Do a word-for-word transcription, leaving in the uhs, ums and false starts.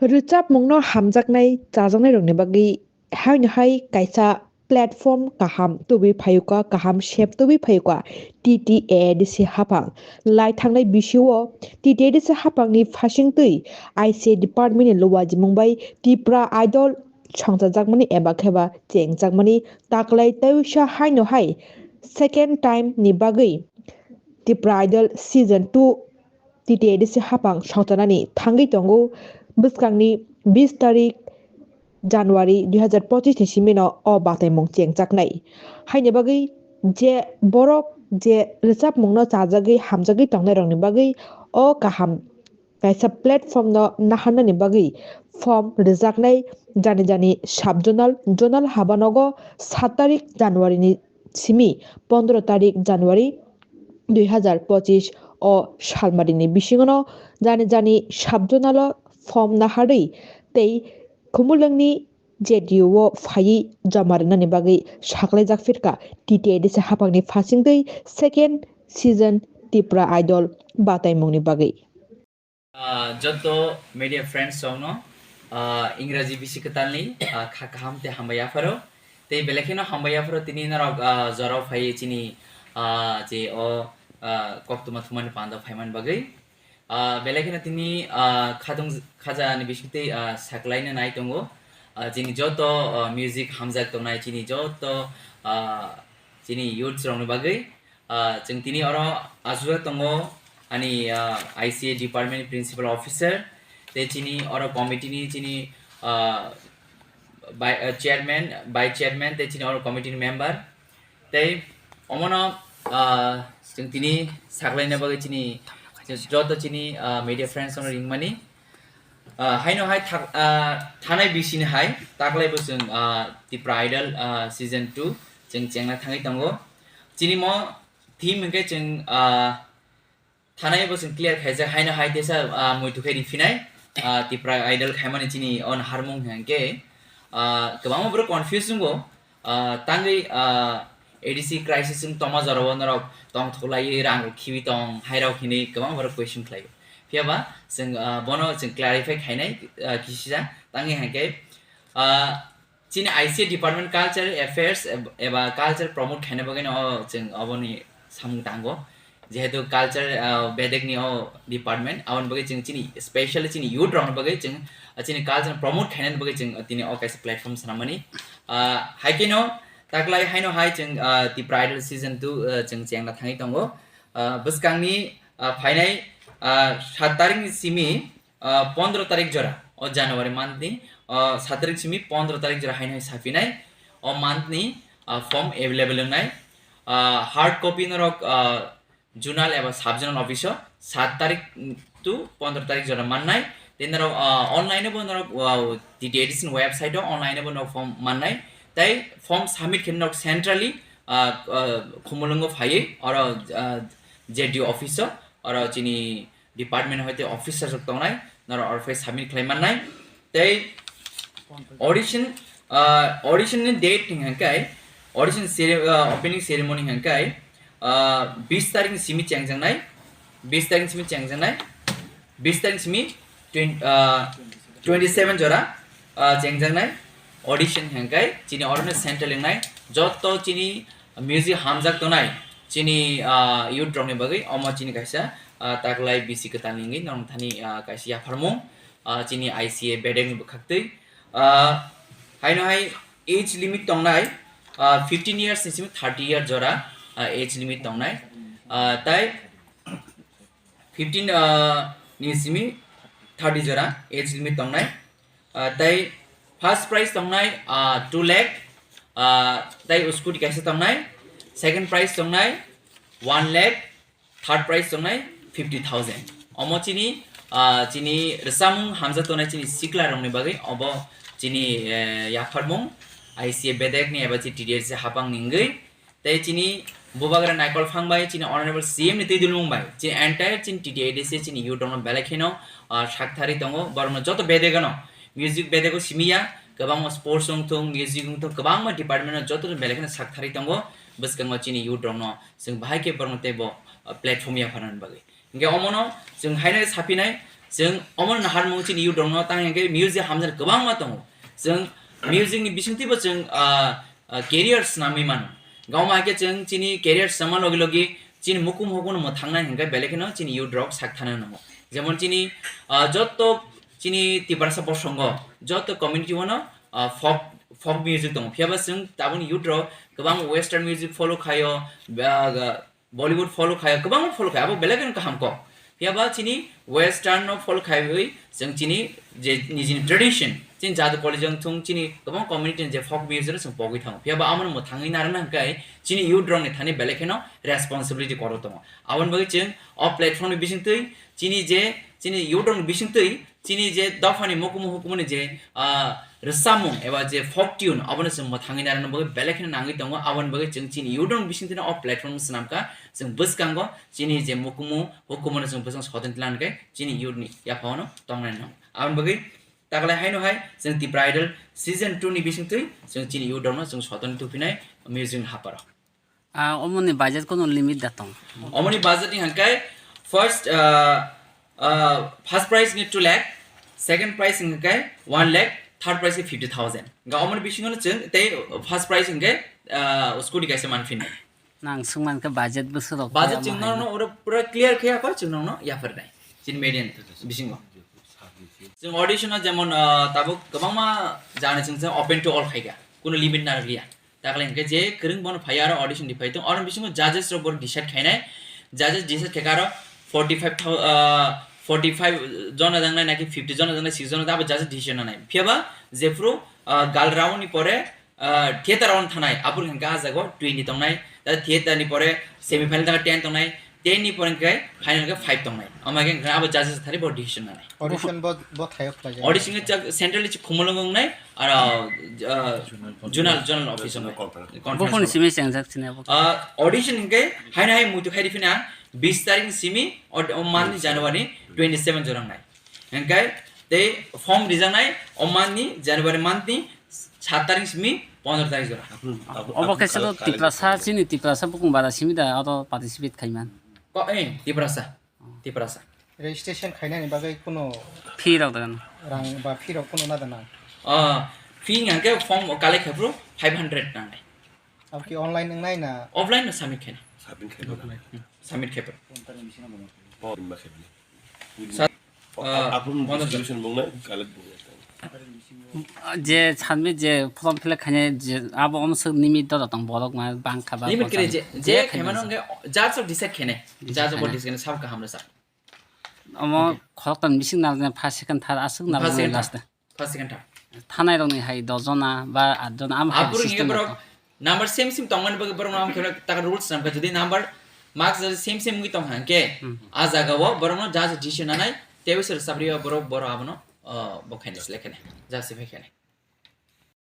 Rwchapmungno hamjaknai chajaknairokni bagwi haino hai kaisa platform kaham tubui phaiyukha, kaham sep tubui phaiyukha T T A A D C haphang. Lai thangnai bisio T T A A D C haphangni phasingtwi I C A department ni luajimung bai Tipra Idol songchajakmani eba kheba chengjakmani taklai tei uisa haino hai second time ni bagwi Tipra Idol season two T T A A D C haphang songchanani thangwi tongo bwskangni bis tarik January dui hazar pochis ni simino o bataimung chengjaknai. Haini bagwi je borok je rwchapmungno chajagwi hamjagwi tongnairokni bagwi o kaham kaisa platform no naharnani bagwi form rwjaknai jani jani sub zonal, zonal habanogo sat tarik January ni simi pondro tarik January dui hazar pochis o salmarini bisingono jani jani sub zonal o form naharwi tei Khumulwngni J D U o phaiwi joma rwnani bagwi saklaijak phirkha T T A A D C haphangni phasingtwi second season Tipra Idol bataimungni bagwi. Ah, joto media friends rokno, ah, Ingraji bisi kwtalni, ah, kha kaham tei hambai yapharo. Tei belai kheno hambai yapharo tini norok, ah, jorao phaiwi chini, ah, je o, ah, koktwma thumani pando phaimani bagwi. Ah, belai kheno tini, ah, khadung khaja ni bisingtwi, ah, saklaina nai tongo. Ah, chini joto, ah, music hamjak tongnai chini joto, ah, chini youths rokni bagwi. Ah, chwng tini oro achukjak tongo ani, ah, I C A department principal officer, tei chini oro committee ni chini, ah, bai-, ah, chairman, vice chairman, tei chini oro committee ni member. Tei omono, ah, chwng tini saklaina bagwi chini joto chini, ah, media friends rokno ringmani. Ah, haino hai thak-, ah, thanai bisini hai taklaibo chwng, ah, Tipra Idol, ah, season two chwng chengna thangwi tongo. Chini mo theme hwnkhe chwng, ah, thanai bo chwng clear khaijak, haino hai teisa, ah, muitu khe riphinai, ah, Tipra Idol khaimani chini o naharmung hwnkhe, ah, kwbangma borok confuse wngo, ah, tangwi, ah, A D C crisis wng tongma jorao norok tongthoklaiwi rang rok khibi tong hai rok hinwi kwbangma borok question khlaio. Phiyaba chwng, ah, bono chwng clarify khainai, ah, kisisa tangwi hwnkhe, ah, chini I C A department culture affairs eb-, eba culture promote khaina bagwi no chwng oboni samung tango, jehetu culture, ah, bedek ni o department aboni bagwi chwng chini specially chini youth rokni bagwi chwng, ah, chini culture promote khainani bagwi chwng tini o kaisa platform swnamani. Ah, hai khe no taklai haino hai chwng, ah, Tipra Idol season two, ah, chwng chengna thangwi tongo. Ah, bwskangni, ah, phainai, ah, sat tarik ni simi ah, pondro tarik jora, o January month ni, ah, sat tarik simi pondro tarik jora haino hai saphinai, o month ni, ah, form available wngnai. Ah, hard copy norok, ah, zonal eba sub zonal office o sat tarik to pondro tarik jora mannai. Tei norok, ah, online bo norok, ah, T T A A D C ni website o online bo norok form mannai. Tei form submit khe norok centrally, ah, ah, Khumulwngo phaiwi oro, ah, J D O office o oro chini department hoite officer rok tongnai, norok oro phai submit khlai mannai. Tei audition, ah, audition ni date hwnkhe audition cere-, ah, opening ceremony hwnkhe, ah, bis tarik ni simi chengjaknai, bis tarik ni simi chengjaknai, bis tarik ni simi twen-, ah, twenty seven jora, ah, chengjaknai. Audition hwnkhe chini oro no central wngnai, joto chini music hamjak tongnai chini, ah, youth rokni bagwi omo chini kaisa, ah, taklai bisi kwtal ni wngwi norok thani, ah, kaisa yapharmung, ah, chini I C A bedek ni bwkhaktwi. Ah, haino hai age limit tongnai, ah, fifteen years ni simi thirty year jora, ah, age limit tongnai. Ah, tai fifteen, ah, ni simi thirty jora age limit tongnai. Ah, tei first prize tongnai, ah, two lakh, ah, tei scooty kaisa tongnai. Second prize tongnai one lakh, third prize tongnai fifty thousand. Omo chini, ah, chini rwchapmung hamjak tongnai chini sikla rokni bagwi obo chini, eh, yapharmung I C A bedek ni eba chi T D S haphang ni wngwi. Tei chini bubagra Naikol Phang bai chini Honorable C M ni twi dulmung bai chini entire chini T T A D C chini youth rokno belai kheno, ah, sak thari tongo. Borokno joto bedegano music bedego simi ya, kwbangma sports wng thung, music wng thung, kwbangma department no joto belai kheno sak thari tongo. Bwskango chini youth rokno chwng bahai khe borokno teibo, ah, platform yapharnani bagwi. Hingke omono chwng haino saphinai, Chwng omo no naharmung chini youth rokno tang hwnkhe music hamjani kwbangma tongo. Chwng music ni bisingtwibo chwng, ah, ah, career swnamwi mano. Gawma hai khe chwng chini career swngma logi logi chini mukum hukumu no mwthangnai hwnkhe belai kheno chini youth rok sak thana nango. Jemon chini, ah, joto chini Tiprasa bosongo joto community o no, ah, folk, folk music tongo. Phiya ba chwng tabukni youth rok kwbang western music follow khaio, ba, ga, Bollywood follow khaio, kwbangma follow khaio, abo belai kheno kaham kok. Phiya ba chini western no follow khaiwi chwng chini je nijini tradition, chini jadu koli jang thung chini kwbang community ni je folk music no chwng pogwi thango. Phiya ba amo no mwthangwi narwkna hwnkhe chini youth rok ni thani belai kheno responsibility kwrwi tongo. Aboni bagwi chwng o platform ni bisingtwi chini je, chini youth rok ni bisingtwi chini je dophani mukumu hukumu ni je, ah, rwchapmung eba je folk tune, abono chwng mwthangwi narwkna bagwi belai kheno nangwi tongo. Aboni bagwi chwng chini youth rok ni bisingtwi no o platform swnamkha. Chwng bwskango chini je mukumu hukumu no chwng bwskango sodon tlang khe chini youth ni yaphano tongnai no. Aboni bagwi taklai haino hai chwng Tipra Idol season two ni bisingtwi chwng chini youth rok no chwng sodon tupinai music ni haparo. Ah, omoni budget kono limit da tong? Omoni budget ni hangkai first, ah, ah, first prize ni two lakh, second prize ni hangkai one lakh, third prize ni fifty thousand. Ga omoni bisingo no chwng tei first prize hangkai, ah, scooty kaisa manphinai. Nang sungman khe budget bwswk rok Budget khe chwng ama no, haino. No oro pura clear khe yakho chwng no, no yapharnai. Chini median bisingo. Chwng audition o jemon, ah, tabuk kwbangma jani chwng open to all khaika. Kuno limit narwkliya. Takle hingke je kwrwng bono phai aro audition di phai tong. Oro bisingo judges rok borok decide khainai. Judges decide khaika aro forty five thou-, ah, forty five jona jangnai naki fifty jona jangnai, six jona abo judges decision nanai. Phiya ba jephru, ah, gal round ni pore, ah, theater round thanai. Abur hingke ah jago twenty tongnai. Da theater ni pore semi final da ten tongnai. Ten ni pore hingke final hingke five tongnai. Ama hingke abo judges thari bo decision nanai. Audition bo, bo thayok khlai jani. Audition ke chak central ni chik khumulung wngnai, aro, ah, zonal, zonal office wngnai. Conference Buphang hall. Simi chengjak sini abo. Ah, audition hingke haino hai muitu khai rifina bis tarik ni simi o, o month ni January twenty seven jorangnai. Hingke tei form rijaknai o month ni January month ni sat tarik ni simi pondro tarik jora. Obo khe salo Tiprasa, chini Tiprasa bukung bara simi da aro participate khaiman. Ko, eh, Tiprasa. Tiprasa. Registration khainani bagwi kuno Fee rok da gana? Rang ba fee rok kuno na da nang? Ah, fee hingke form collect khaphuru five hundred nangnai. Abo ki online wngnai na? Offline no submit khainai. Submit khainai. Submit khaphuru. Form ba khainai. Sa-, ah, Apun one of the distribution bungnai, collect bungnai. Je sanmi je form fill up khainai je abo omswk limit da tong borok ma bang kha ba Limit kre je, je khaimano hingke judge of decide khainai. Judge of decide khainai sab kaham rwsa. Omo khoroktham bising narwknai, first, second, third aswk narwknai last. First, second, third. Thanai rokni hai dos jona ba at jona, am hai Apor hingke system borok rok. Number same same tongmani bagwi borok no am khe taka rules namkha, jodi number marks jodi same same wngwi tong hangke, Hmm. A jaga o borok no judge decision nanai, tei sir sabri o borok, borok abono, uh, bo khainai, select khainai, justify khainai.